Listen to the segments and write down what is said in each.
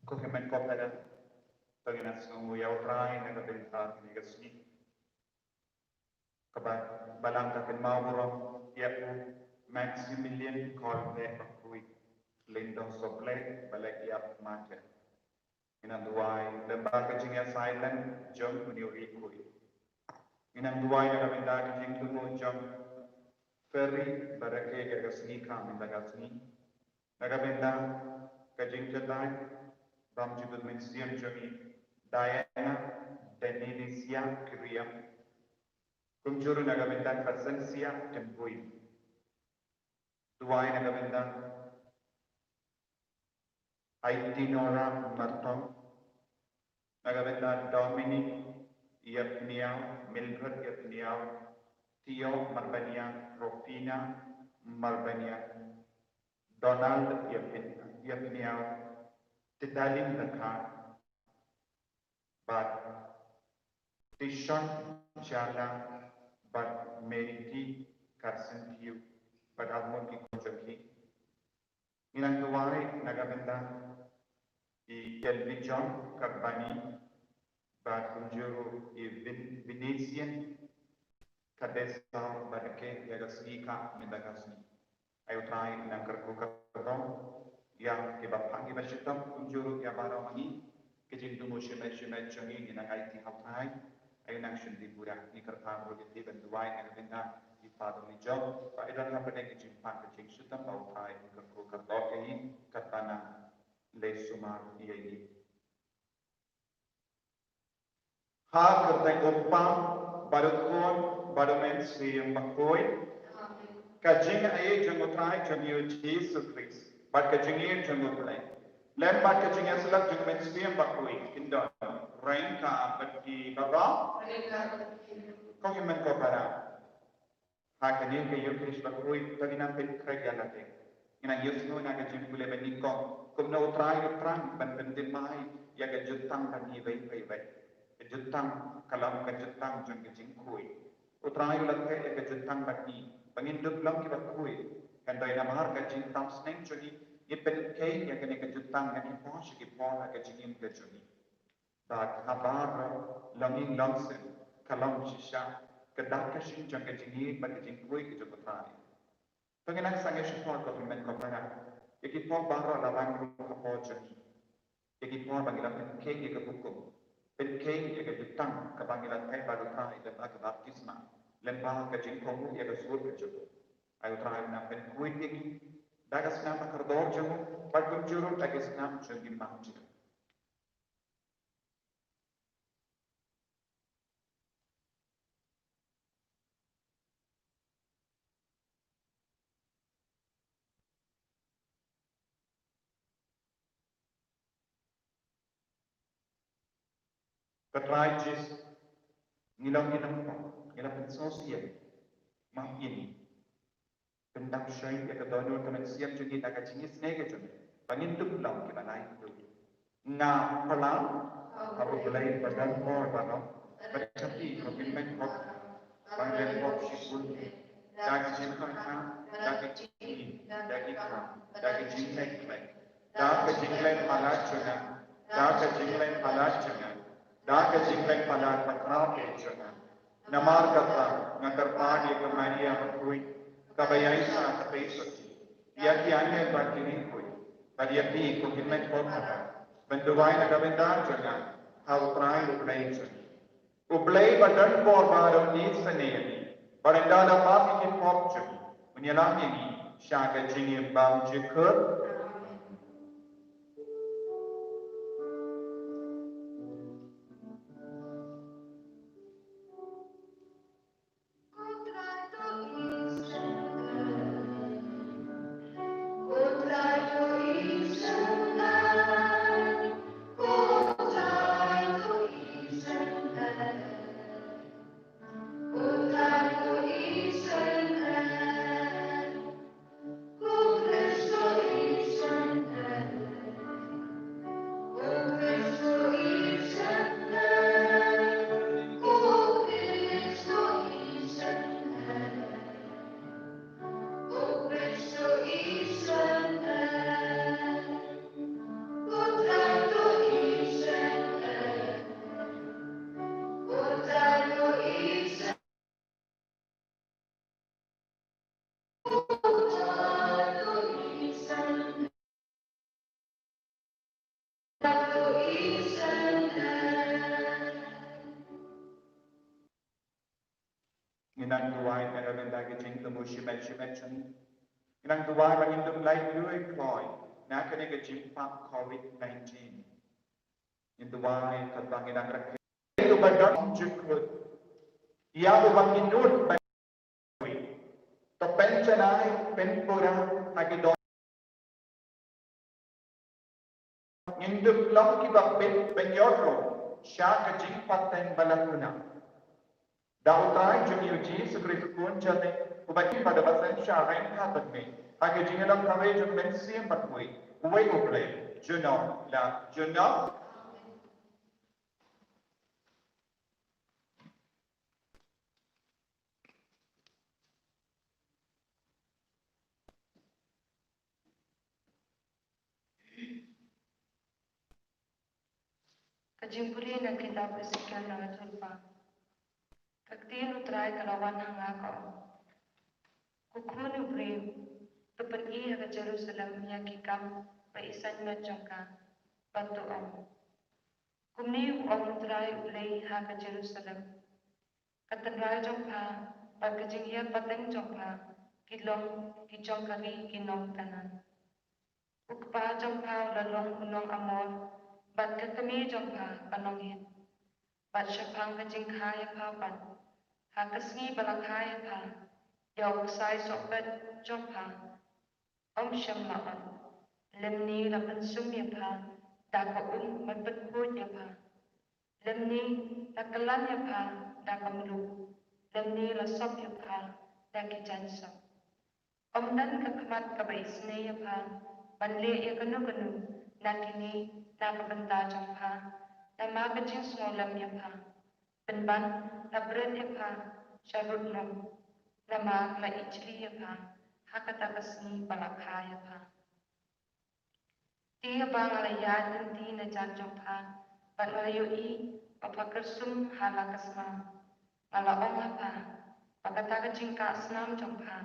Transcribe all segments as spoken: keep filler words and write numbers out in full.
Ko hynmen ko para, to ngin ïa sngew ïa U Trai na ka bynta kane ka sngi. Kaba balang ka kynmaw burom ïa u Maximilian Kolbe bakhuid, lyngdoh sohblei ba la ïap martyr. Ngin nang duwai lyngba ka jingïasaid lang jong une u riew khuid. Ngin nang duwai na ka bynta ka jingthmu jong Ferry ba rakhe ïa ka sngi ka mynta ka sngi. Na ka bynta ka jingkyrkhu bad jingkyrkhu mynsiem jong i Diana Denilisia Kiriam. Kumjuh ruh na ka bynta Crescencia Kynpui. Duwai na ka bynta Aitinora Martong. Na ka bynta Dominic Iapniaw, Mildred Iapniaw, Theo Marbaniang, Rofina Marbaniang, Donald Iapniaw, Tidalin Dkhar, bad Tishon Jala, bad Meriti Carson Thew, bad arngut ki khun jong ki. Ngin nang duwai na ka bynta i Kelvin John Karbani, bad kumjuh ruh i Vin-, Venetian Kadesa ba rakhe ïa ka sngi ka mynta ka sngi. Ai U Trai nang kyrkhu kyrdoh ïa kiba phah kiba shitom, kumjuh ruh ïa baroh ma ngi, ki jingthmu shimet shimet jong ngi ngin nang aiti ha U Trai. Ai nang shim dih pura. Ngi kyrpad ruh ïa phi ban duwai na ka bynta i Father Lee Job ba i don hapdeng ka jingphah ka jingshitom, ba U Trai un kyrkhu kyrdoh ïa i katba nang leh sumar ïa i. Ha kyrteng U Kpa bad U Khun bad U Mynsiem Bakhuid. Ka jingaiei jong U Trai jong ngi U Jisu Khrist bad ka jingïeit jong U Blei lem bad ka jingïasyllok jong U Mynsiem Bakhuid kin don ryngkat bad phi baroh. Ko hynmen ko para, ha kane ka Eucharist bakhuid to ngin nang pynkhreh ïa lade. Ngin nang ïohsngew na ka jingpule ba nyngkong kumno U Trai u thrang ban pynthymmai ïa ka jutang ba ngi wei pa wei. Ka jutang ka long ka jutang jong ka jingkhuid. U Trai u la theh ïa ka jutang ba ngi ba ngin dup long kiba khuid. Hynrei namar ka jingtam sneng jong ngi, ngi pynkheiñ ïa kane ka jutang na ki por sha ki por ha ka jingim ka jong ngi. Bad ha baroh longïing longsem ka long shisha ka dak ka shynrang jong ka jingïeit bad ka jingkhuid ka jong U Trai. To ngin nang sangeh shipor ko hynmen ko para ïa ki por baroh la wan ruh ha por jong ngi, ïa ki por ba ngi la pynkheiñ ïa ka hukum, pynkheiñ ïa ka jutang kaba ngi la theh bad U Trai lyngba ka baptisma, lyngba ka jingkohnguh ïa ka sur ka jong u. Ai U Trai nang pynkhuid ïa ngi da ka snam ba kordor jong u, bad kumjuh ruh da ka snam jong ki mawjong. Ko Trai Jisu, ngi long ki nongpop, ngi long ki sngewsih, map ïa ngi. Pyndap shai ïa ka dohnud ka mynsiem jong ngi da ka jingisynei ka jong ngi, ba ngin dup long kiba laitluid. Nga pynlong ha U Blei ba don bor baroh, bad ha phi ko Hynmen Hok, ba ngan pop shibun, da ka jingpyrkhat, da ka jingim, da ka jingkam, da ka jingleh khleh, da ka jingleh palat jong nga, da ka jingleh palat jong nga, da ka jingleh palat ba khraw eh jong nga. Namar kata nga kyrpad ïa ka Maria bakhuid, kaba ïaisah kata ka sotti ïa ki angel bad ki riewkhuid, bad ïa phi ko Hynmen Hok, ban duwai na ka bynta jong nga ha U Trai U Blei jong ngi. U Blei ba don bor baroh un isynei ïa ngi, bad ynda la map ïa ki pop jong ngi, un ïalam ïa ngi sha ka jingim bymjukut. Ngi nang duwai na ka bynta ka jingthmu shimet shimet jong ngi. Ngi nang duwai ba ngin dup laitluid kloi na kane ka jingpang covid nineteen. Ngi duwai katba ngi nang rakhe ïa uba don jukut, ïa uba ngin nud ban to pynjanai pynpura ha ki doh. Ngin dup long kiba pynbeit ban ïoh ruh sha ka jingpateng ba la kuna. Da U Trai jong ngi U Jisu Khrist U Khun jong me, uba im bad uba sngewsarong ha khmat me, ha ka jingïalang kawei jong U Mynsiem Bakhuid, uwei U Blei, junom la junom. Ka jingpule na ka kitab Esekiel na ka jingpang. Ka ktien U Trai ka la wan ha nga ka ong: Ko khun u briew, to pyni ha ka Jerusalem ïa ki kam ba isaiñ met jong ka, bad to ong: Kumne u ong U Trai U Blei ha ka Jerusalem: Ka tynrai jong pha bad ka jinghiar pateng jong pha ki long ki jong ka ri ki nong Kanaan. U kpa jong pha u la long u nong Amor, bad ka kmie jong pha ka nong Hit. Bad shaphang ka jingkha ïa pha pat, ha ka sngi ba la kha ïa pha, ïa u ksai sohpet jong pha, ym shym la ot, lymne la pynsum ïa pha da ka um ban pynkhuid ïa pha, lymne la kyllon ïa pha da ka mluh, lymne la sop ïa pha da ki jaiñ sop. Ym don ka khmat kaba isynei ïa pha ban leh ïa kano kano na kine na ka bynta jong pha, namar ka jingsngewlem ïa pha. Pynban la bret ïa pha sha rud nong, namar la ijli ïa pha ha kata ka sngi ba la kha ïa pha. Te haba nga la ïaid lynti na jan jong pha, bad nga la ïohi ba pha kyrsum ha la ka snam, nga la ong ha pha ba kata ka jingkah snam jong pha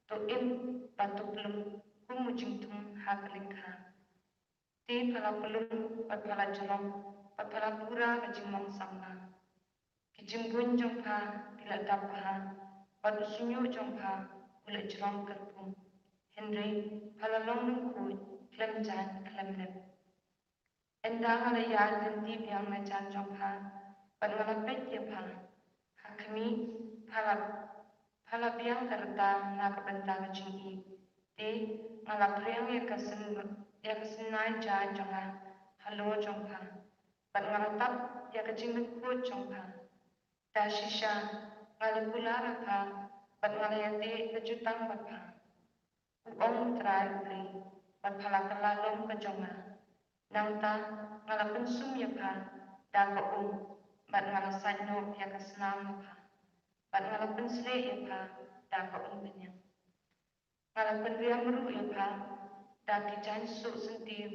to im bad to plung kum u jingthung ha ka lyngkha. Te pha la plung bad pha la jrong bad pha la pura ka jingmong samla. Ki jingbuiñ jong pha ki la dap bha, bad u shñiuh jong pha u la jrong kyrpung. Hynrei pha la long lyngkhuid, khlem jaiñ khlem lip. Ynda nga la ïaid lynti biang na jaiñ jong pha, bad nga la peit ïa pha, ha khmih, pha la, pha la biang ka rta na ka bynta ka jingïeit. Te nga la phriang ïa ka syn, ïa ka synrai jaiñ jong nga halor jong pha, bad nga la tap ïa ka jinglyngkhuid jong pha. Da shisha nga la kular ha pha, bad nga la ïateh la jutang bad pha. U ong U Trai U Blei, bad pha la kylla lum ka jong nga. Nangta nga la pynsum ïa pha da ka um, bad nga la sait noh ïa ka snam ha pha, bad nga la pynshlei ïa pha da ka umphniang. Nga la pynriam ruh ïa pha da ki jaiñ suh syntiew,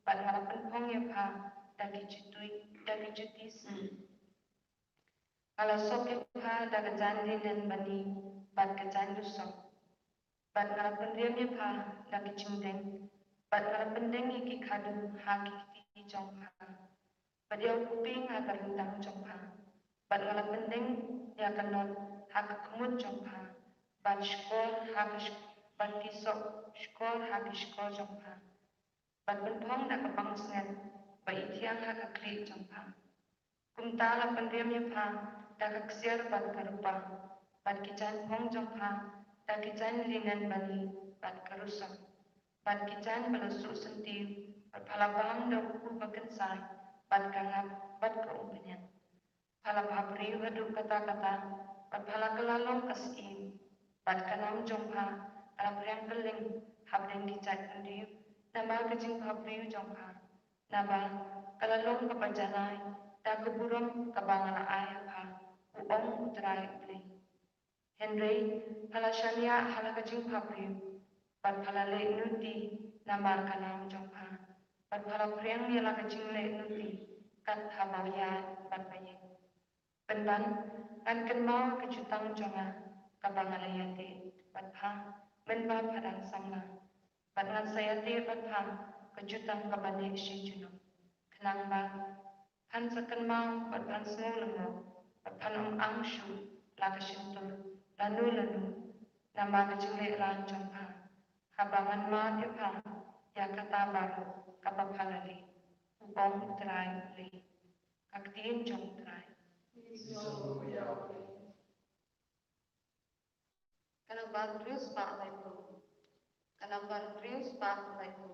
bad nga la pynphong ïa pha da ki juti, da ki juti sngi. Nga la sop ïa pha da ka jaiñ linen bani, bad ka jaiñ lusok. Bad nga la pynriam ïa pha da ki jingdeng, bad nga la pyndeng ïa ki khadu ha ki kti jong pha, bad ïa u kpieng ha ka ryndang jong pha. Bad nga la pyndeng ïa ka not ha ka khmut jong pha, bad shkor ha ka sh-, bad ki soh shkor ha ki shkor jong pha, bad pynphong da ka bangsngiat ba ithiang ha ka khlieh jong pha. Kumta la pynriam ïa pha da ka ksiar bad ka rupa, bad ki jaiñ phong jong pha da ki jaiñ linen bani bad ka rusok, bad ki jaiñ ba la suh syntiew, bad pha la bam da u kpu ba kynsai, bad ka ngap, bad ka umphniang. Pha la bhabriew haduh katta katta, bad pha la kylla long ka syiem, bad ka nam jong pha ka la phriang kylleng hapdeng ki jaitbynriew namar ka jingbhabriew jong pha. Naba ka la long kaba janai da ka burom kaba nga la ai ha pha, u ong U Trai U Blei. Hynrei pha la shaniah ha la ka jingbhabriew, bad pha la leh nuti namar ka nam jong pha, bad pha la phriang ïa la ka jingleh nuti kat haba u ïaid bad ba ïeng. Pynban ngan kynmaw ka jutang jong nga kaba nga la ïateh bad pha mynba pha dang samla, bad ngan sa ïateh bad pha ka jutang kaba neh shi junom. Khnang ba phan sa kynmaw bad phan sngew lyngngoh, bad phan ym ang shuh la ka shyntur lano lano namar ka jinglehrain jong pha, haba ngan mad ïa pha ïa kata baroh kaba pha la leh, u ong U Trai U Blei. Ka ktien jong U Trai. Ka nambar hynriew spah laiphew. Ka nambar hynriew spah laiphew.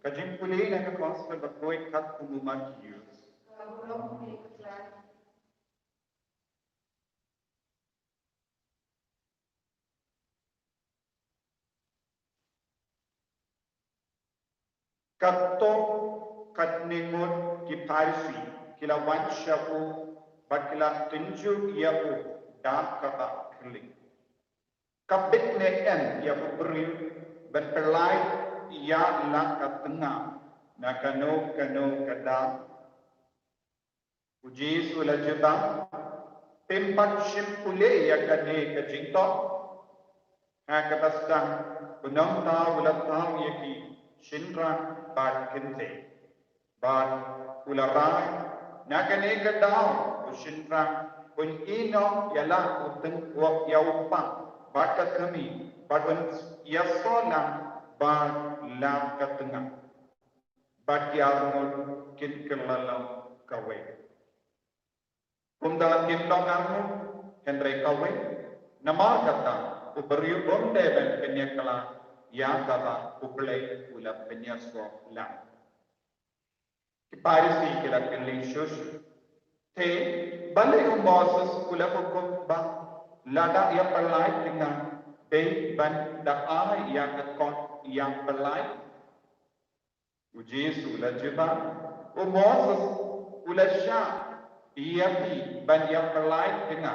Ka jingpule na ka Gospel bakhuid katkum u Mathaios. Katto katne ngut ki Pharisi ki la wan sha u bad ki la tynjuh ïa u da kaba kylli, ka bit ne em ïa u briew ban pynlait ïa la ka tnga na kano kano ka daw? U Jisu u la jubab, phim pat shym pule ïa kane ka jingthoh? Ha kaba sdang u nongthaw u la thaw ïa ki shynrang bad kynthei bad u la rai, na kane ka daw u shynrang un ïehnoh ïa la u tnga, ïa u kpa bad ka kmie bad un ïasoh lang bad la ka tnga. Bad ki arngut kin kylla long kawei. Kumta kin long arngut, hynrei kawei. Namar kata u briew um dei ban pynïakhlad ïa kaba U Blei u la pynïasoh lang. Ki Pharisi ki la kylli shuh shuh, te balei u Moses u la hukum ba lada ïa pynlait tnga dei ban da ai ïa ka kot ïa pynlait? U Jisu u la jubab, u Moses u la shah ïa phi ban ïa pynlait tnga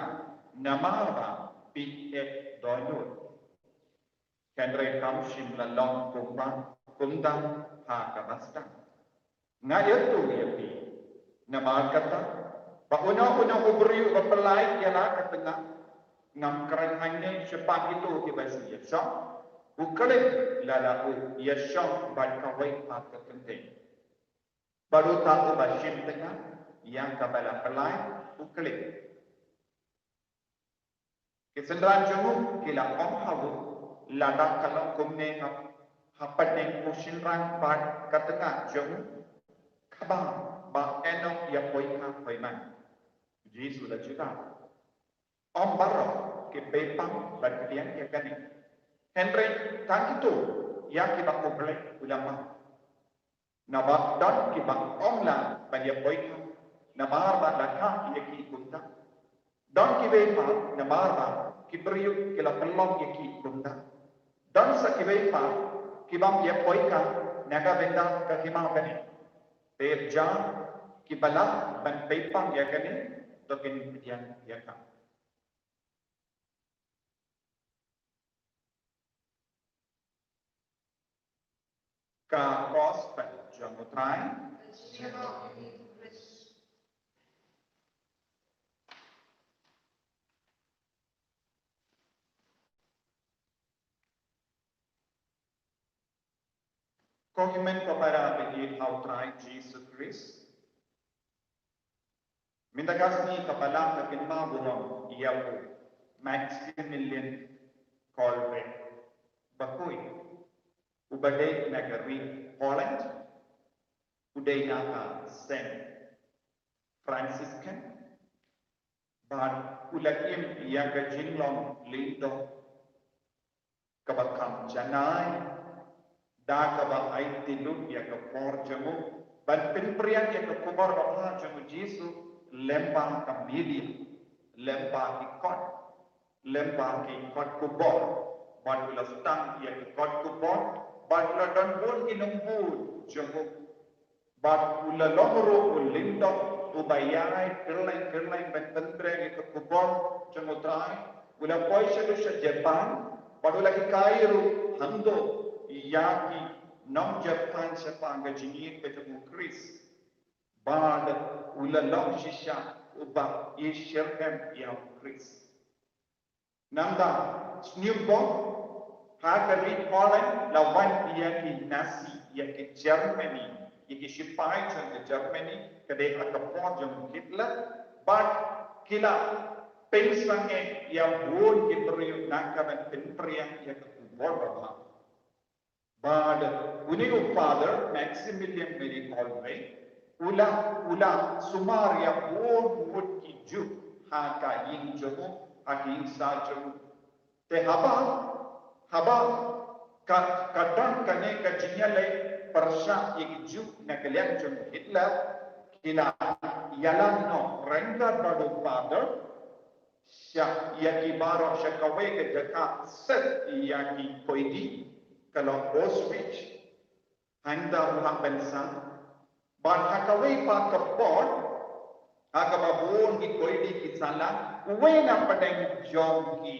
namar ba phi eh dohnud. Hynrei kam shym la long kumba kumta ha kaba sdang. Nga ïathuh ïa phi namar kata, ba uno uno u briew uba pynlait ïa la ka tnga, ngam kren hangne shaphang kito kiba shu ïashong, u khlem lada u ïashong bad kawei pat ka kynthei. Bad uta uba shim tnga ïa kaba la pynlait u khlem. Ki synran jong u ki la ong ha u, lada ka long kumne ha, ha pdeng u shynrang bad ka tnga jong u, kaba, ba eh nong ïa poi kha poi man. Jisu u la jubab, ym baroh ki bieit pang ban pdiang ïa kane, hynrei tang kito ïa kiba U Blei u la map. Naba don kiba ym lah ban ïa poi kha namar ba la khah ïa ki kumta. Don kiwei pat namar ba ki briew ki la pynlong ïa ki kumta. Don sa kiwei pat ki bym ïa poi kha na ka bynta ka hima bneng. Te ïa kiba lah ban pei pang ïa kane, to kin pdiang ïa ka. Ka Gospel jong U Trai. Ko hynmen ko para ba ïeit ha U Trai Jisu Khrist. Mynta ka sngi ka Balang ka kynmaw burom ïa u Maximilian Kolbe bakhuid, uba dei na ka ri Poland, u dei na ka seng Franciscan, bad u la im ïa ka jinglong lyngdoh kaba kham janai, da kaba aiti lut ïa ka por jong u ban pynpriang ïa ka khubor babha jong u Jisu lyngba ka media, lyngba ki kot, lyngba ki kot khubor, bad u la sdang ïa ki kot khubor, bad u la don bun ki nongbud jong u. Bad u la long ruh u lyngdoh uba ïai kylleng kylleng ban pynpriang ïa ka khubor jong U Trai. U la poi shaduh sha Japan, bad u la hikai ruh hangto ïa ki nong Japan shaphang ka jingïeit ka jong U Khrist. Bad u la long shisha uba ïasyrhem ïa U Khrist. Nangta, sniewbok, ha ka ri Poland la wan ïa ki Nazi, ïa ki Germany, ïa ki shipai jong ka Germany, ka dei ha ka por jong Hitler, bad ki la pynsangeh ïa bun ki briew na ka ban pynpriang ïa ka khubor babha. Bad une u Father Maximilian Mary Kolbe, u la, u la sumar ïa bun ngut ki Jiw ha ka ïing jong u, ha ka ïing sah jong u. Te haba, haba ka, ka don kane ka jingïaleh, pyrshah ïa ki Jiw na ka liang jong Hitler, ki la ïalam noh ryngkat bad u Father sha ïa ki baroh sha kawei ka jaka set ïa ki koidi, ka long Auschwitz. Hangta u hap ban sah. Bad ha kawei pat ka por, ha kaba bun ki koidi ki salah, uwei na pdeng jong ki,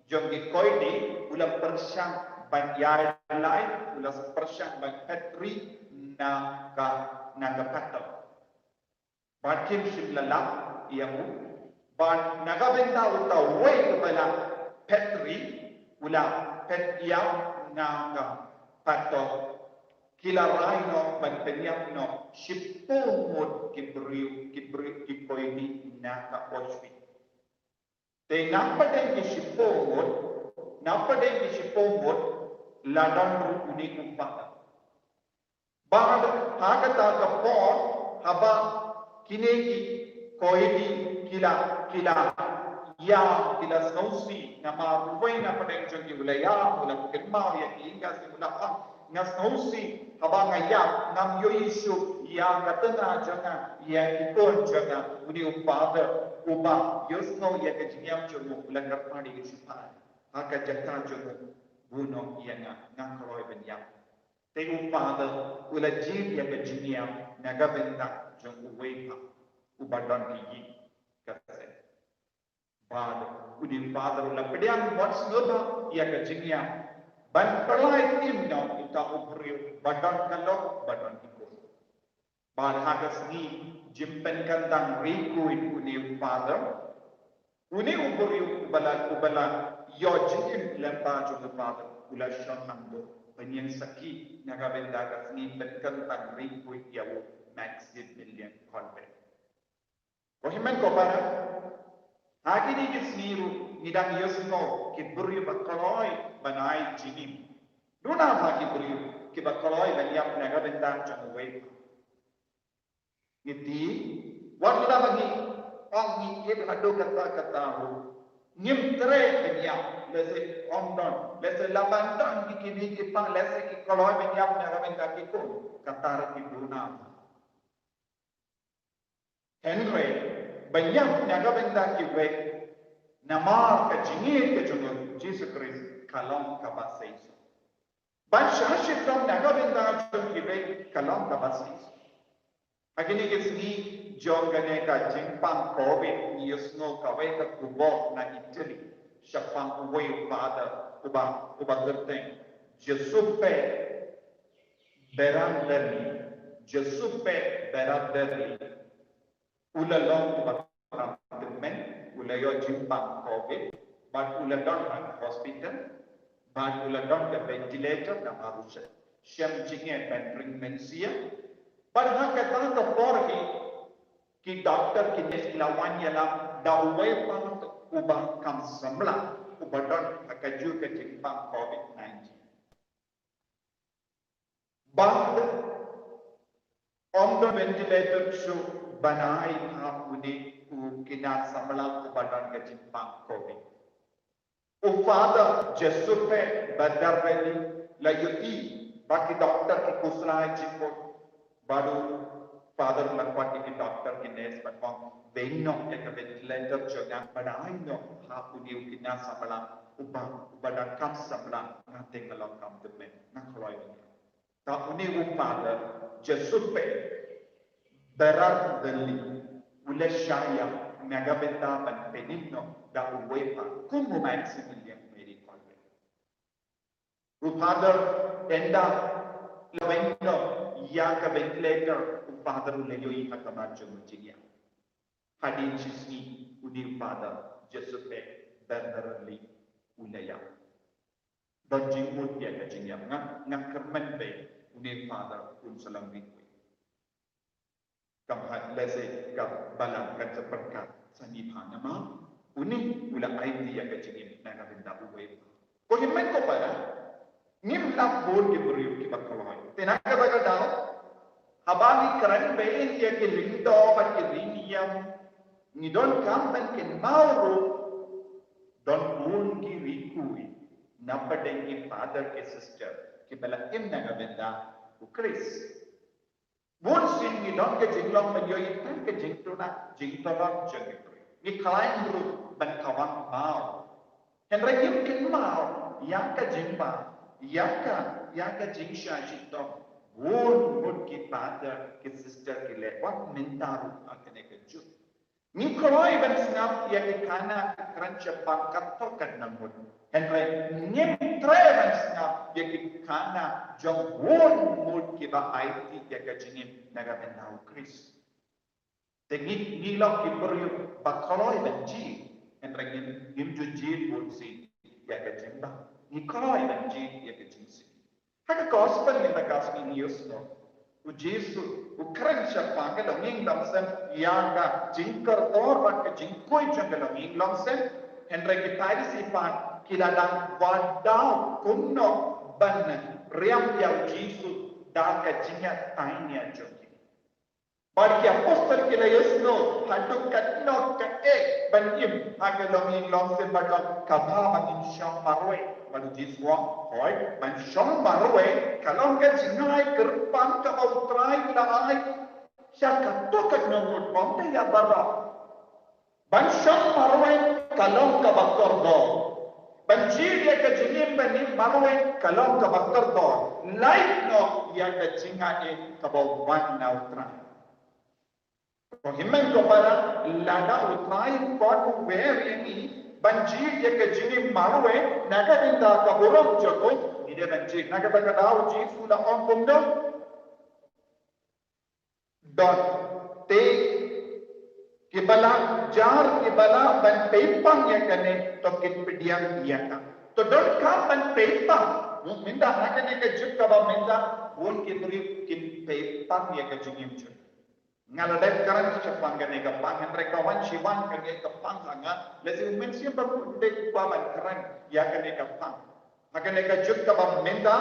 jong ki koidi u la pyrshang ban ïaid lai, u la pyrshang ban phet ri na ka, na ka patok. Bad kim shym la lap ïa u. Bad na ka bynta uta uwei uba la phet ri, u la phet ïap na ka patok. Ki la rai noh ban pynïap noh shiphew ngut ki briew, ki briew, ki koidi na ka Auschwitz. Te na pdeng ki shiphew ngut, na pdeng ki shiphew ngut, la don ruh une u Father. Bad ha kata ka por, haba kine ki koidi ki la, ki la ïam, ki la sngewsih, namar uwei na pdeng jong ki u la ïam, u la kynmaw ïa ki, ïa ka sngi u la ong, nga sngewsih haba nga ïap, ngam ïohi shuh ïa ka tnga jong nga, ïa ki khun jong nga. Une u Father uba ïohsngew ïa ka jingïam jong u, u la kyrpad ïa ka jingpynbeit ha ka jaka jong u, buh noh ïa nga, nga kloi ban ïap. Te u Father u la jied ïa ka jingïap na ka bynta jong uwei pat uba don ha ïing ka seng. Bad une u Father u la pdiang bad sngewbha ïa ka jingïap ban pynlait im noh uta u briew ba don ka lok, ba don ki khun. Bad ha ka sngi jingpynkyntang rikui une u Father, une u briew uba la, uba la ïoh jingim lyngba jong u Father u la shong hangto ban ïeng sakhi na ka bynta ka sngi pynkyntang rikui ïa u Maximilian Kolbe. Ko hynmen ko para, ha kine ki sngi ruh ngi dang ïohsngew ki briew ba kloi ban ai jingim. Duna ba ki briew kiba kloi ban ïap na ka bynta jong uwei pat. Ngi ti, wat lada ngi ong ngi ïeit haduh katta katta ruh, ngim treh ban ïap, lehse ym don, lehse la ban don ki kmie ki kpa, lehse ki kloi ban ïap na ka bynta ki khun, kata ruh ki duna. Hynrei ban ïap na ka bynta kiwei namar ka jingïeit ka jong u Jisu Khrist ka long kaba seisoh. Ban shah shitom na ka bynta jong kiwei ka long kaba seisoh. Ha kine ki sngi jong kane ka jingpang Covid ngi ïohsngew kawei ka khubor na Italy shaphang uwei u Father uba, uba kyrteng Giuseppe Berardelli, Giuseppe Berardelli, u la long uba kam tymmen, u la ïoh jingpang Covid, bad u la don ha hospital, bad u la don ka ventilator namar u shem jingeh ban ring mynsiem, bad ha kata ka por hi ki doktor ki nurse ki la wan ïalam da uwei pat uba kam samla uba don ha kajuh ka jingpang Covid nineteen. Bad ym don ventilator shuh ban ai ha une u khynnah samla uba don ka jingpang Covid. U Father Giuseppe Berardelli la ïohi ba ki doktor ki khuslai jingmut. Bad u Father la kwah ïa ki doktor ki nurse ban ong, "Beiñ noh ïa ka ventilator jong nga, ban ai noh ha une u khynnah samla uba, uba dang kam samla, nga te nga long kam tymmen, nga kloi." Te une u Father Giuseppe Berardelli u la shah ïap na ka bynta ban pynim noh da uwei pat kum u Maximilian Mary Kolbe. U Father ynda la beiñ noh ïa ka ventilator, u Father u la ïohi ha ka mar jong u jingïap. Hadien shisngi une u Father Giuseppe Berardelli u la ïap. Don jingmut ïa ka jingïap. Nga, nga kyrmen bha une u Father un sa long rikui. Kam ha lehse ka balang kan sa pyrkhat sani bha namar une u la aiti ïa ka jingim na ka bynta uwei. Ko hynmen ko para, ngim lap bun ki briew kiba kloi. Te na kata ka daw, haba ngi kren beiñ ïa ki lyngdoh bad ki ri niam, ngi donkam ban kynmaw ruh don bun ki rikui na pdeng ki father ki sister kiba la im na ka bynta u Khrist. Bun sien ngi don ka jinglong ban ïohi tang ka jingtuna, jingtolon jong ngi. Ngi khlaiñ ruh ban kawang maw. Hynrei ngim kynmaw ïa ka jingbam, ïa ka, ïa ka jingshah shitom. Bun ngut ki brother, ki sister ki leh wat mynta ruh ha kane ka juk. Ngi kloi ban sngap ïa ki khana ki kren shaphang katto katne ngut. Hynrei ngim treh ban sngap ïa ki khana jong bun ngut kiba aiti ïa ka jingim na ka bynta u Khrist. Te ngi, ngi long ki briew ba kloi ban jied, hynrei ngim, ngim ju jied bun sien ïa ka jingbam. Ngi kloi ban jied ïa ka jingsngewsih. Ha ka gospel mynta ka sngi ngi ïohsngew u Jisu u kren shaphang ka longïing longsem ïa ka jingkordor bad ka jingkhuid jong ka longïing longsem. Hynrei ki Pharisi pat ki la dang wad daw kumno ban riam ïa u Jisu da ka jingïatainia jong ki. Bad ki apostol ki la ïohsngew haduh katno kaei ban im ha ka longïing longsem bad long, kaba ban im shong marwei. Bad u Jisu u ong, hooid, ban shong marwei ka long ka jingai kyrpang kaba u Trai u la ai sha katto katne ngut, ym dei ïa baroh. Ban shong marwei ka long kaba kordor. Ban jied ïa ka jingim ban im marwei ka long kaba kordor. Lait noh ïa ka jingai kaba wan na u Trai. Ko hynmen ko para, lada u Trai u kwah u wer ïa ngi ban jied ïa ka jingim marwei na ka bynta ka burom jong u, ngi dei ban jied. Na kata ka daw u Jisu u la ong kumno? Don. Te kiba la jar, kiba lah ban pynpang ïa kane, to kin pdiang ïa ka. To donkam ban pynpang. Mynta ha kane ka juk kaba mynta, bun ki briew kin pynpang ïa ka jingim jong ki. Nga la dep kren shaphang kane ka pang, hynrei ka wan shi wan kane ka pang ha nga. Lehse u Mynsiem Bakhuid u dei uba ban kren ïa kane ka pang. Ha kane ka juk kaba mynta,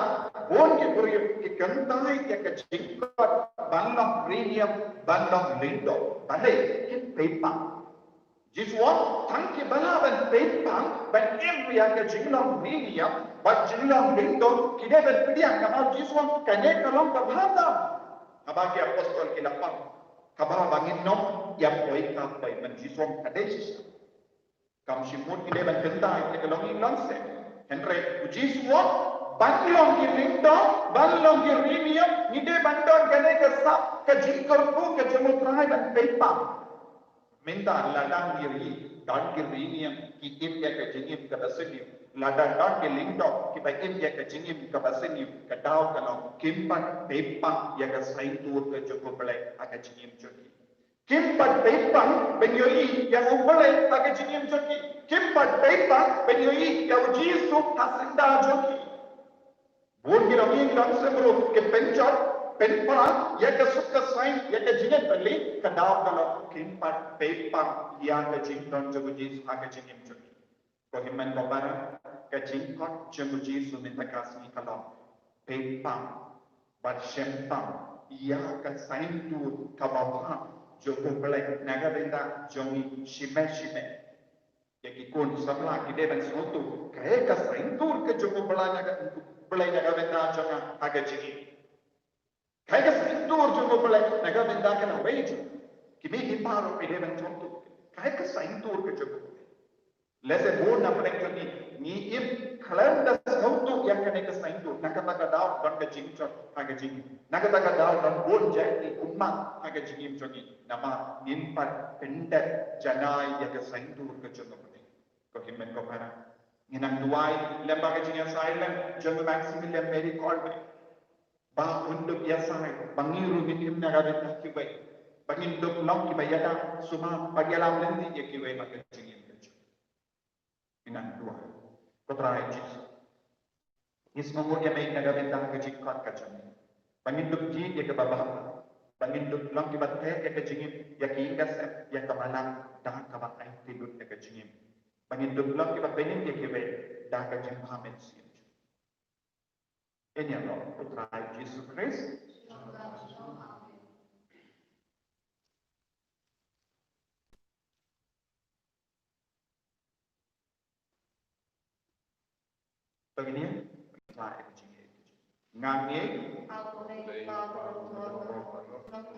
bun ki briew ki kyntait ïa ka jingkot ban long riewniam, ban long lyngdoh. Balei? Kin pynpang. Jisu u ong, tang kiba lah ban pynpang ban im ïa ka jinglong riewniam bad jinglong lyngdoh, ki dei ban pdiang. Namar Jisu u ong kane ka long kaba tam. Haba ki apostol ki la ong, kaba ba ngin nym ïa poi ka poi, namar Jisu u ong ka dei shisha. Kam shym mut ngi dei ban kyntait ïa ka longïing longsem. Hynrei u Jisu u ong, ban long ki lyngdoh, ban long ki riewniam, ngi dei ban don kane ka sap, ka jingkyrkhu ka jong u Trai ban pynpang. Mynta lada ngi ri, don ki riewniam ki im ïa ka jingim kaba sniew, lada don ki lyngdoh kiba im ïa ka jingim kaba sniew, ka daw ka long kim pat pynpang ïa ka saiñdur ka jong U Blei ha ka jingim jong ki. Kim pat pynpang ban ïohi ïa U Blei ha ka jingim jong ki. Kim pat pynpang ban ïohi ïa U Jisu ha syndah jong ki. Bun ki longïing longsem ruh ki pynjot, pynpra ïa ka suk ka saiñ, ïa ka jingim, balei? Ka daw ka long kim pat pynpang ïa ka jingdon jong U Jisu ha ka jingim jong ki. Ko hynmen ko para, ka jingkot jong U Jisu mynta ka sngi ka long, pynpang bad shem tam ïa ka saiñdur kaba bha jong U Blei na ka bynta jong ngi shime shime. Ïa ki khun samla ki dei ban sngewthuh kaei ka saiñdur ka jong U Blei na ka, Blei na ka bynta jong nga ha ka jingim. Kaei ka saiñdur jong U Blei na ka bynta ka lawei jong ngi. Ki mei ki pa ruh ki dei ban sngewthuh kaei ka saiñdur ka jong U Blei. Lehse bun na pdeng jong ngi ngi im khlem da sngewthuh ïa kane ka saiñdur, na kata ka daw don ka jingjot ha ka jingim. Na kata ka daw don bun jait ki ummat ha ka jingim jong ngi. Namar ngim pat pyndep janai ïa ka saiñdur ka jong U Blei. Ko hynmen ko para, ngin nang duwai lem bad ka jingïasaid lem jong u Maximilian Mary Kolbe, ba un dup ïasaid ba ngi ruh ngin im na ka bynta kiwei, ba ngin dup long kiba ïada sumar bad ïalam lynti ïa kiwei bad ka jingim ka jong ngi. Ngin nang duwai. Ko Trai Jisu, ngi sngewnguh ïa Me na ka bynta ka jingkot ka jong Me, ba ngin dup jied ïa kaba bha, ba ngin dup long kiba teh ïa ka jingim, ïa ka ïing ka sem, ïa ka balang da kaba aiti lut ïa ka jingim, ba ngin dup long kiba pynim ïa kiwei da ka jingbha mynsiem. Ïa kane ruh U Trai Jisu Khrist. Pagnia, Trai Jisu. Nga ngeit ha U Blei Uba Baroh,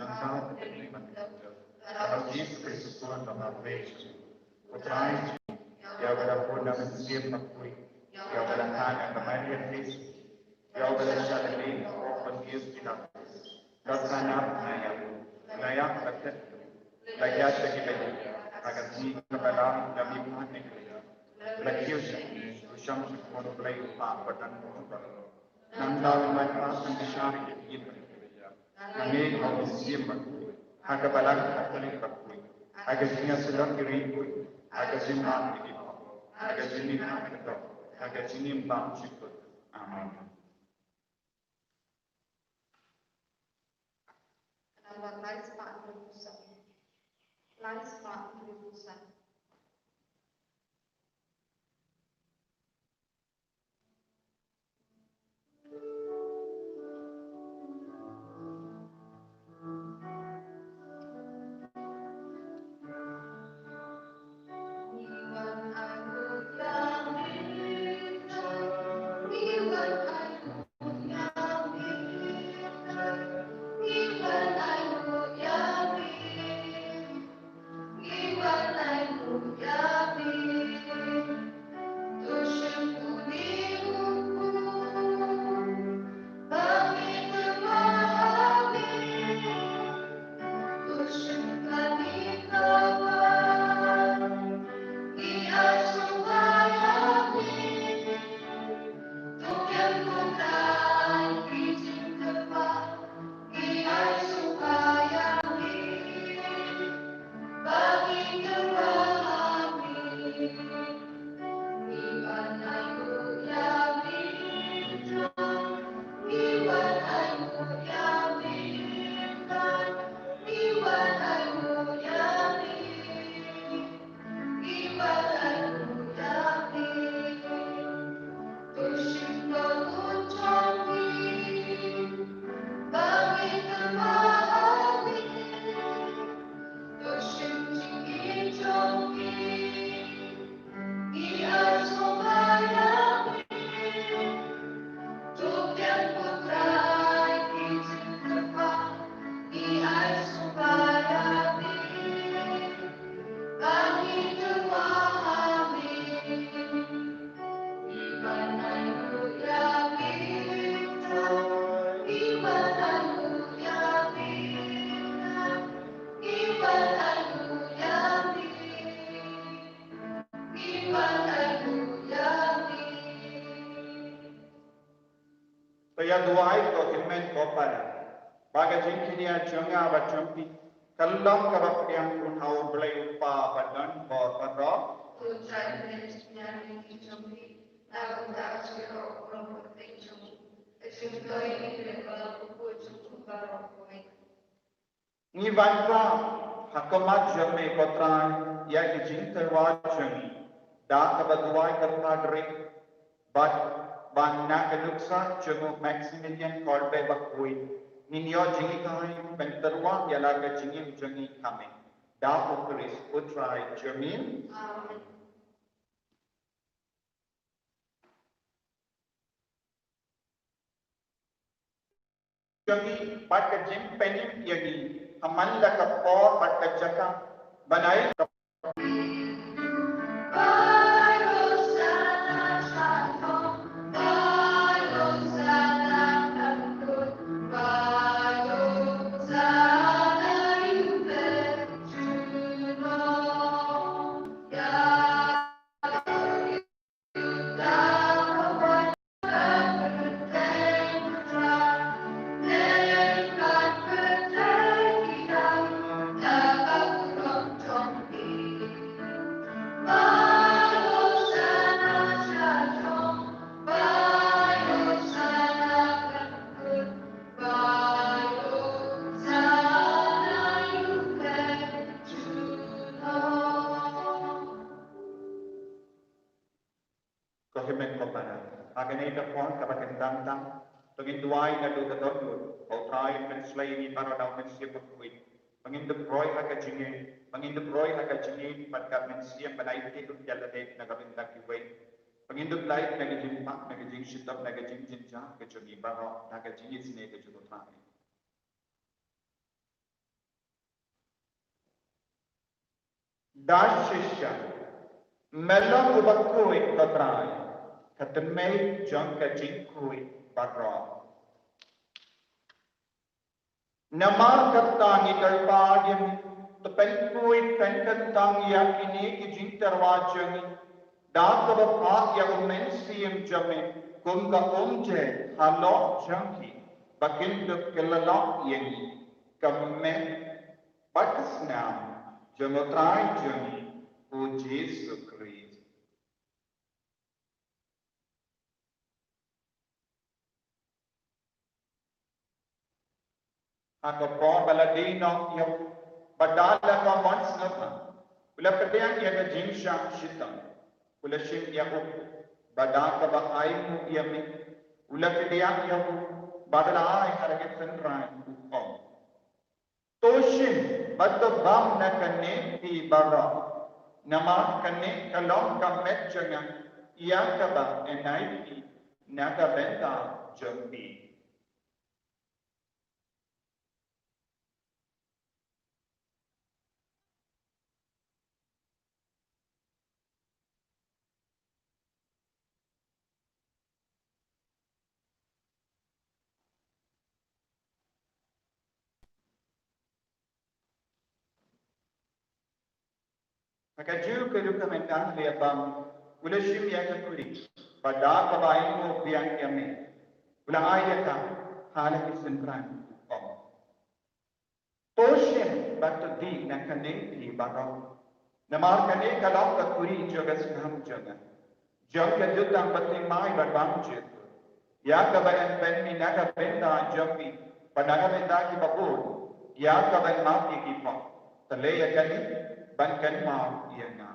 nongthaw ha bneng bad ha U Jisu Khrist U Khun jong U Blei. U Trai, ïa uba la bun na Mynsiem Bakhuid, ïa uba la kha na ka Maria Theisotti, ïa uba la shah lyngngoh ha u Pontius Pilatus, la khanap na ïa u, la ïap, la klet, la ïaid sha ki ba ïeit, ha ka sngi kaba lai la mihpat na ki ba ïap, la kiew sha kmie, la shong sha kmie U Blei Uba badonbor baroh. Nangta u la ïaid ban bishar ïa ki ba ïeit. Nga ngeit ha u Mynsiem Bakhuid, ha ka Balang Katholik bakhuid, ha ka jingïasyllok ki riewkhuid, ha ka jingmap ïa ki bapaid, ha ka jingmihpat kyrduh, ha ka jingim bymjukut. Amen. Ka nambar lai spah hynriewphew san. Lai spah hynriewphew san. To ïa duwai ko hynmen ko para, ba ka jingkñia jong nga bad jong phi kan long kaba pdiang ha U Blei Uba badonbor baroh. Ngi wan pat ha khmat jong me ko Trai ïa ki jingtyrwa jong ngi, da kaba duwai kyrpad rit bad ba na ka nuksa jong u Maximilian Kolbe bakhuid ngin ïoh jinghikai ban tyrwa ïa la ka jingim jong ngi ha me. Da U Khrist U Trai jong ngi. Amen. Jong ngi bad ka jingpynim ïa ngi ha man la ka por bad ka jaka ban ai ka Ko hynmen ko para, ha kane ka por kaba kyntang tam, to ngin duwai naduh ka dohnud, ba U Trai un pynslei ïa ngi baroh da U Mynsiem Bakhuid. Ba ngin da pyrshah ha ka jingim, ba ngin da pyrshah ha ka jingim bad ka mynsiem ban aiti lut ïa lade na ka bynta kiwei. Ba ngin dup lait na ka jingpang, na ka jingshitom, na ka jingjynjar ka jong ngi baroh, na ka jingisynei ka jong U Trai. Da shisha, me long uba khuid, ko Trai, ka tynrai jong ka jingkhuid baroh. Namar kata ngi kyrpad ïa me, to pynkhuid pynkyntang ïa kine ki jingtyrwa jong ngi, da kaba phah ïa U Mynsiem jong me kum ka umjai halor jong ki, ba kin dup kylla lok ïa ngi, ka met bad ka snam jong U Trai jong ngi, U Jisu Khrist. Ha ka por ba la die noh ïa u, bad da la ka mon sngewbha, u la pdiang ïa ka jingshah shitom, u la shim ïa u, bad da kaba ainguh ïa me, u la pdiang ïa u, bad u la ai ha la ki tynrai, u ong: To shim bad to bam na kane phi baroh, namar kane ka long ka met jong nga, ïa kaba yn ai phi na ka bynta jong phi. Ha ka juh ka duk ka mynta, u la bam, u la shim ïa ka kuri, bad da kaba ainguh biang ïa me, u la ai ïa ka ha la ki tynrai, u ong: To shim bad to die na kane phi baroh, namar kane ka long ka kuri jong ka snam jong nga, jong ka jutang bathymmai bad bymjukut, ïa kaba yn pynmih na ka bynta jong phi bad na ka bynta kiba bun, ïa kaba yn map ïa ki pop. To leh ïa kane ban kynmaw ïa nga.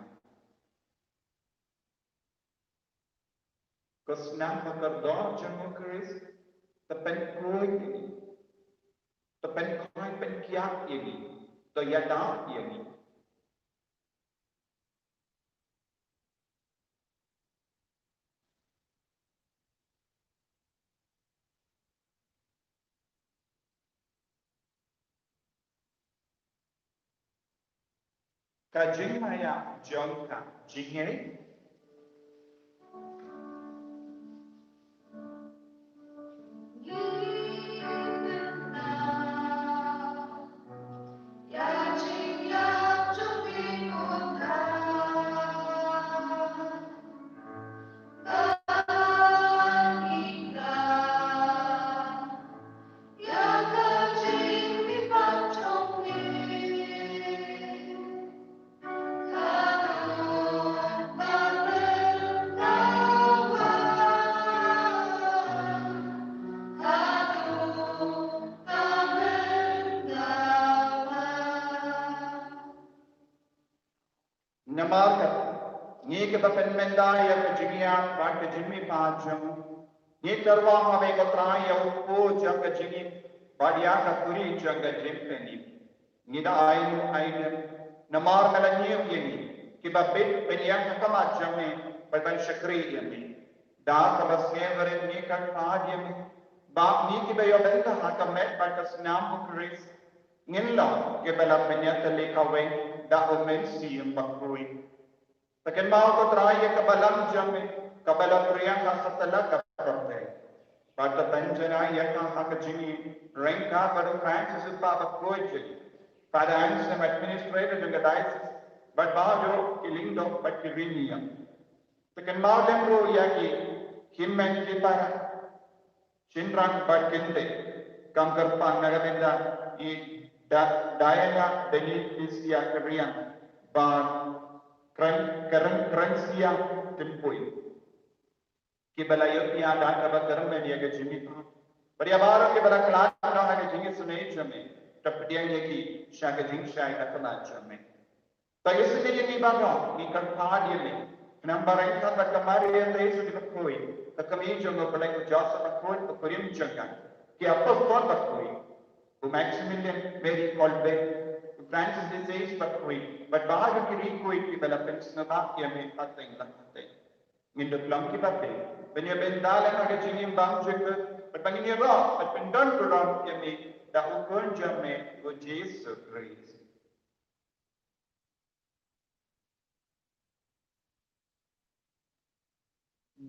Ka snam ba kordor jong U Khrist, to pynkhuid ïa ngi, to pynkhuid pynkhiah ïa ngi, to ïada ïa ngi. Ka jingmaïa jong ka jingngeit. Namar kata, ngi kiba pynmynta ïa ka jingïap bad ka jingmihpat jong u, ngi tyrwa ha me ko Trai ïa u kpu jong ka jingim bad ïa ka kuri jong ka jingpynim. Ngi da ainguh aidem namar me la ñiew ïa ngi kiba bit ban ïeng ha khmat jong me bad ban shakri ïa me. Da kaba sngewrit ngi kyrpad ïa me ba ngi kiba ïoh bynta ha ka met bad ka snam U Khrist, ngin long kiba la pynïatylli kawei da U Mynsiem Bakhuid. To kynmaw ko Trai ïa ka balang jong me, kaba la pdiang ha satlak ka pyrthei. Bad to pynjanai ïa ka ha ka jingïeit ryngkat bad u Francis u Kpa Bakhuid jong ngi, Father Anselm, administrator jong ka diocese, bad baroh ki lyngdoh bad ki riewniam. To kynmaw lem ruh ïa ki hynmen ki para, shynrang bad kynthei, kam kyrpang na ka bynta i Da-, Diana Benefisia Kyrriang bad Kren-, Kren-, Krensia Tympuid, kiba la ïoh ïa da kaba kyrmen ïa ka jingmihpat. Bad ïa baroh kiba la khlad noh ha ka jingisynei jong me, to pdiang ïa ki sha ka jingshai ka khlad jong me. To ïa sngewthuh ïa ngi baroh, ngi kyrpad ïa me, namar ryngkat bad ka Maria Theisotti Bakhuid, ka kmie jong u Blei, u Joseph Bakhuid, u kurim jong ka, ki apostol bakhuid, u Maximilian Mary Kolbe, u Francis de Sales Bakhuid, bad baroh ki riewkhuid kiba la pynsngewbha ïa me pateng la pateng. Ngin dup long kiba phi, ban ïa bynta lem ha ka jingim bymjukut, bad ba ngin ïaroh bad pyndon burom ïa me da u Khun jong me, u Jisu Khrist.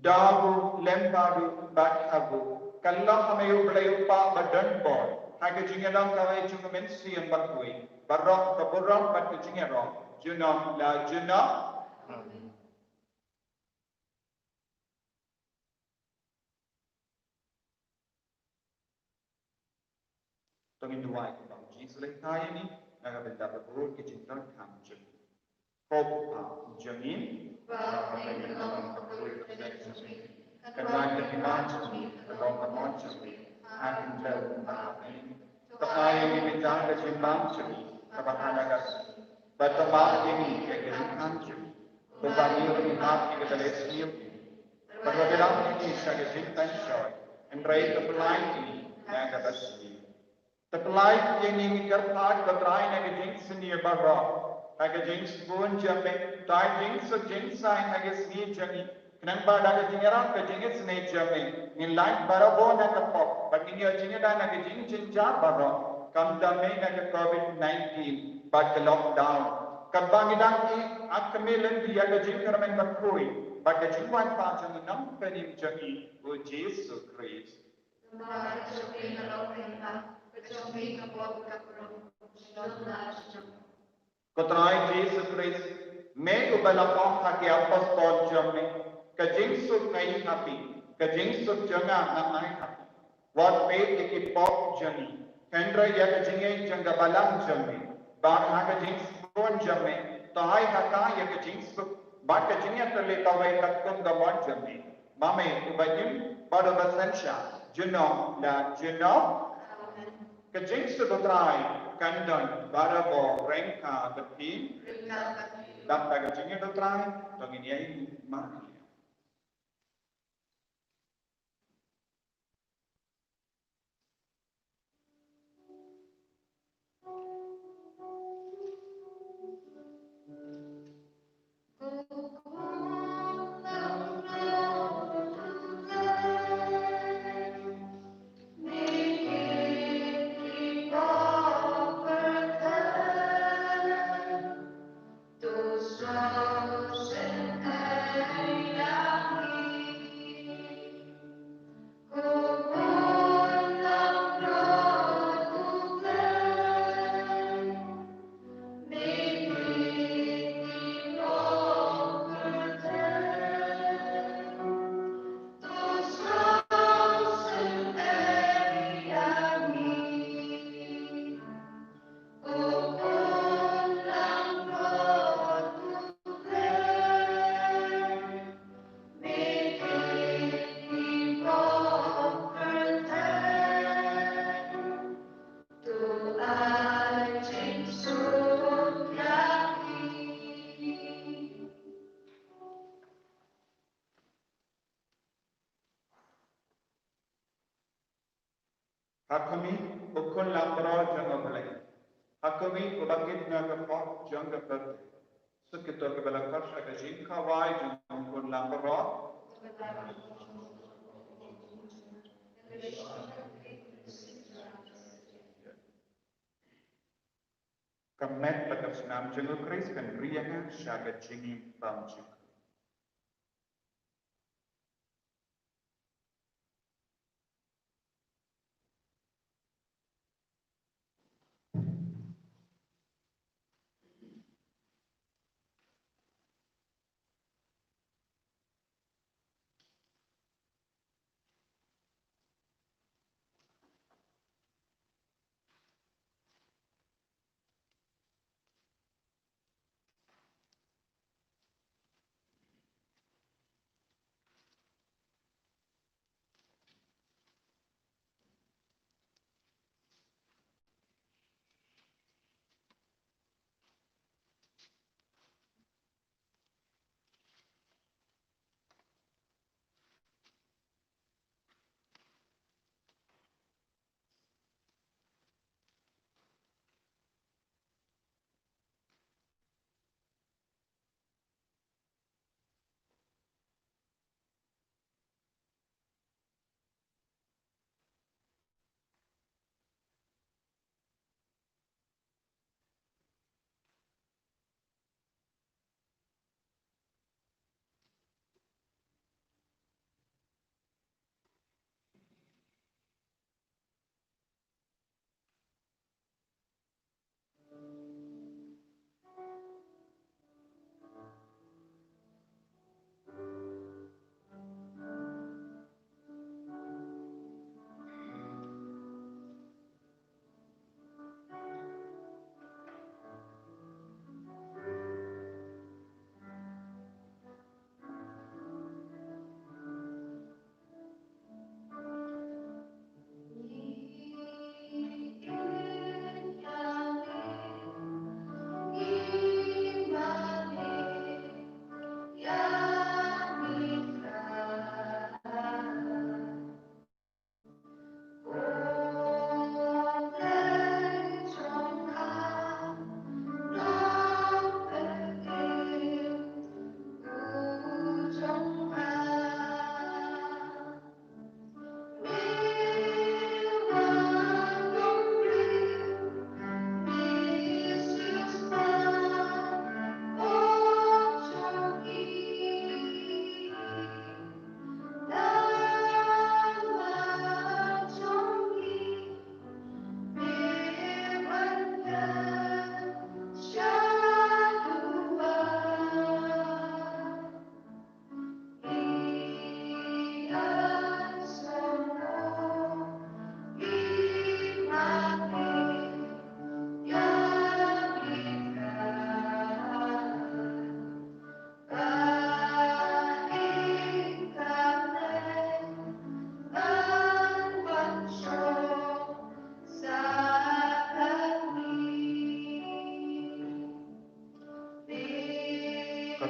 Da u lem bad u bad ha u, ka long ha me u Blei u Kpa badonbor, ha ka jingïadon kawei jong u Mynsiem Bakhuid, baroh ka burom bad ka jingïaroh junom la junom. Amen. To ngin duwai kumba u Jisu u la hikai ïa ngi, na ka bynta ka burom ka jingdonkam jong ngi. Ko Kpa jong ngi, ba ha ka bynta ka burom ka jong ngi, kan wan ka hima jong ngi, kan long ka mon jong ngi, ha ka khyndew kumba ha bneng. To ai ïa ngi mynta ka jingbam jong ngi kaba ha la ka sngi, bad to map ïa ngi ïa ki jingdonkam jong ngi, kumba ngi ruh ngi map ïa kita ki sniew ïa ngi. Bad wat ïalam ïa ngi sha ka jingtynshoi, hynrei to pyllait ïa ngi na kaba sniew. To pyllait ïa ngi, ngi kyrpad ko Trai, na ka jingsniew baroh, ha ka jingsbun jong me, to ai jingsuk jingsaiñ ha ka sngi jong ngi, khnang ba da ka jingïarap ka jingisynei jong me, ngin lait barabor na ka pop, bad ngin ïoh jingïada na ka jingjynjar baroh, khamtam na ka Covid nineteen bad ka lockdown. Katba ngi dang ïa kmen lynti ïa ka jingkyrmen bakhuid bad ka jingwan pat jong u Nongpynim jong ngi, u Jisu Khrist. Ko Trai Jisu Khrist, me uba la ong ha ki apostol jong me, ka jingsuk nga ai ha phi, ka jingsuk jong nga nga ai ha phi. Wat peit ïa ki pop jong ngi, hynrei ïa ka jingïeit jong ka balang jong me, bad ha ka jingsbun jong me, to ai ha ka ïa ka jingsuk bad ka jingïatylli kawei katkum ka mon jong me. Ma me uba im bad uba synshar junom la junom. Amen. Ka jingsuk u Trai kan don barabor ryngkat bad phi. Ryngkat bad phi. Dap da ka jingïeit u Trai, to ngin ïa ïeng ma Ha khmih, u khun langbrot jong U Blei. Ha khmih, uba kit na ka pop jong ka pyrthei. Suk ïa kito kiba la khot sha ka jingkhawai jong u khun langbrot. Ka met bad ka snam jong U Khrist kan ri ïa nga sha ka jingim bymjukut.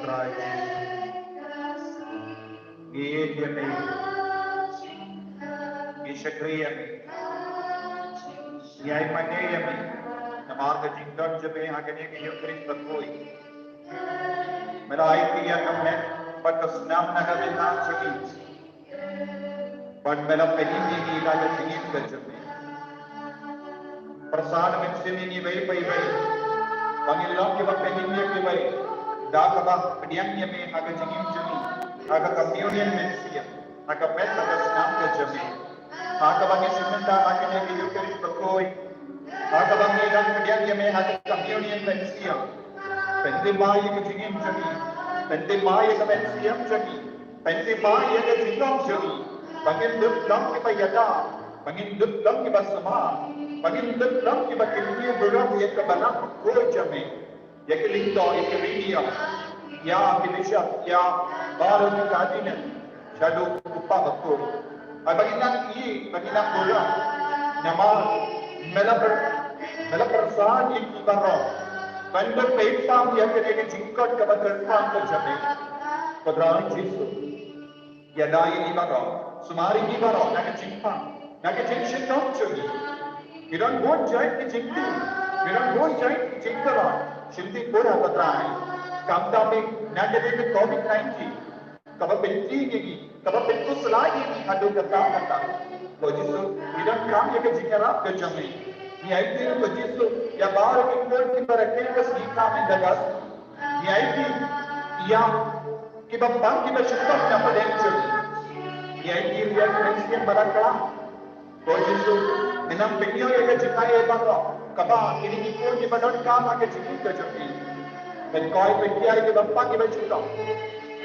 Trai Jisu. Ngi ïeit ïa me. Ngi shakri ïa me. Ngi ai mane ïa me. Namar ka jingdon jong me ha kane ka Ïukharist bakhuid. Me la ai ïa ka met bad ka snam na ka bynta jong ngi. Bad me la pynïaid ïa ngi da ka jingim ka jong me. Pyrshang me, sngewthuh ïa ngi iwei pa iwei ba ngin long kiba pynïaid ïa kiwei da kaba pdiang ïa me ha ka jingim jong ngi, ha ka communion mynsiem, ha ka met bad ka snam ka jong me, ha kaba ngi sngewthuh ha kane ka Ïukharist bakhuid, ha kaba ngi dang pdiang ïa me ha ka communion mynsiem. Pyntip ïa ka jingim jong ngi, pyntip ïa ka mynsiem jong ngi, pyntip ïa ka jinglong jong ngi, ba ngin lut long kiba ïada, ba ngin lut long kiba sumar, ba ngin lut long kiba kynthih burom ïa ka balang bakhuid jong me, ïa ka lyngdoh, ïa ka riewniam, ïa ki bishop, ïa baroh ki cardinal, shaduh u Kpa bakhuid. Ai ba ngin nang ïeit, ba ngin nang burom. Namar me la pyr, me la pyrshang ïa ki baroh ban da pynpaw ïa kane ka jingkoit kaba kyrpang ka jong me. Ko Trai Jisu, ïada ïa ngi baroh, sumar ïa ngi baroh na ka jingpang, na ka jingshitom jong ngi. Ngi don bun jait ki jingtip, ngi don bun jait ki jingkylli. Shim ti pura, ko Trai. Kam tam na kane ka covid nineteen kaba pynthikna ïa ngi, kaba pynkuslai ïa ngi haduh katta katta. Ko Jisu, ngi donkam ïa ka jingïarap ka jong me. Ngi aiti, ko Jisu, ïa baroh ki khun kiba rakhe ka sngi kam ynda ka sngi. Ngi aiti ïa kiba pang, kiba shitom na pdeng jong ngi. Ngi aiti ïa ki mynsiem ba la khlad. Ko Jisu, ngi nang pynïoh ïa ka jingaiei baroh kaba kine ki khun kiba donkam ha ka jingim ka jong ngi. Pynkoit pynkhia ïa kiba pang kiba shitom.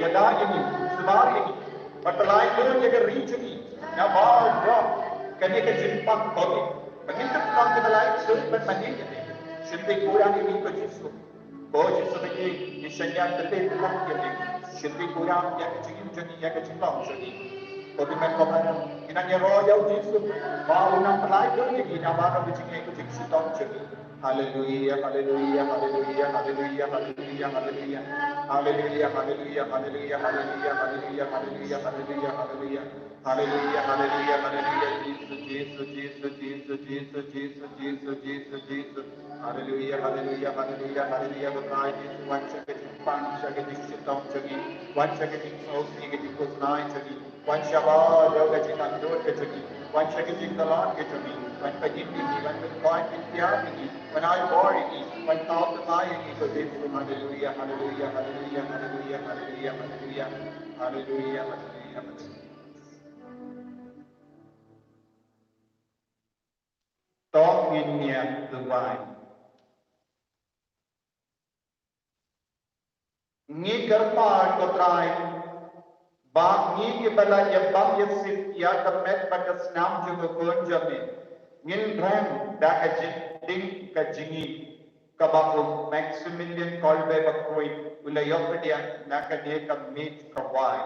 Ïada ïa ngi, sumar ïa ngi, bad pynlait lut ïa ka ri jong ngi na baroh kane ka jingpang covid. Ba ngin kut long kiba lait lut ban mane ïa me. Shim ti pura ïa ngi, ko Jisu. Ko Jisu, ba ngi, ngi shaniah, te te te lang ïa me. Shim ti pura ïa ka jingim jong ngi, ïa ka jinglong jong ngi. Ko Trai, ko Trai, ngi nang ïaroh ïa u Jisu ba un nang pynlait lut ïa ngi na baroh ka jingeh ka jingshitom jong ngi. Haleluia, haleluia, haleluia, haleluia, haleluia, haleluia. Haleluia, haleluia, haleluia, haleluia, haleluia, haleluia, haleluia, haleluia. Haleluia, haleluia, haleluia, Jisu, Jisu, Jisu. Haleluia, haleluia, haleluia, haleluia, ko Trai Jisu, wan sha ka jingpang, sha ka jingshitom jong ngi, wan sha ka jingsngewsih, ka jingpyrshah jong ngi, wan sha baroh ka jingangnud ka jong ngi, wan sha ka jingtlot ka jong ngi, wan pynïaid ïa ngi, wan pynkoit pynkhia ïa ngi, wan ai bor ïa ngi, wan thaw thymmai ïa ngi, ko Jisu, haleluia, haleluia, haleluia, haleluia, haleluia, haleluia. To ngin ïa duwai. Ngi kyrpad, ko Trai, ba ngi kiba la ïabam ïasuk ïa ka met bad ka snam jong u Khun jong me, ngin rem da ka jingding ka jong ngi, kaba u Maximilian Kolbe bakhuid u la ïoh pdiang na kane ka miej ka waiñ.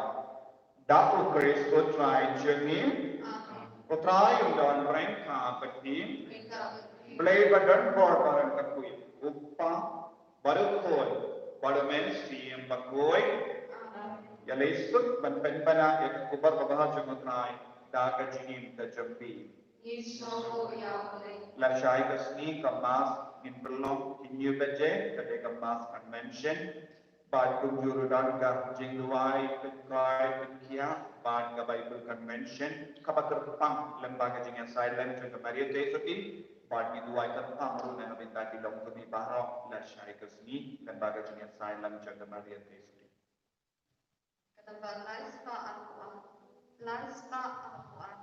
Da u Khrist u Trai jong ngi. Amen. U Trai un don ryngkat bad phi. Ryngkat bad phi. Blei ba don bor baroh kawei, u Kpa, bad u Khun, bad u Mynsiem Bakhuid. Amen. Ïaleh suk ban pynbna ïa ka khubor babha jong u Trai da ka jingim ka jong phi. Ngi sngewbha ïa u Blei. Lashai ka sngi ka Mass ngin pynlong hynñiew baje, ka dei ka Mass Convention. Bad kumjuh ruh don ka jingduwai, pynkoit, pynkhiah bad ka Bible Convention kaba kyrpang lyngba ka jingïasaid lang jong ka Maria Theisotti. Bad ngi duwai kyrpang ruh na ka bynta ki longkmie baroh lashai ka sngi lyngba ka jingïasaid lang jong ka Maria Theisotti. Ka namba lai spah arphew ar, lai spah arphew ar.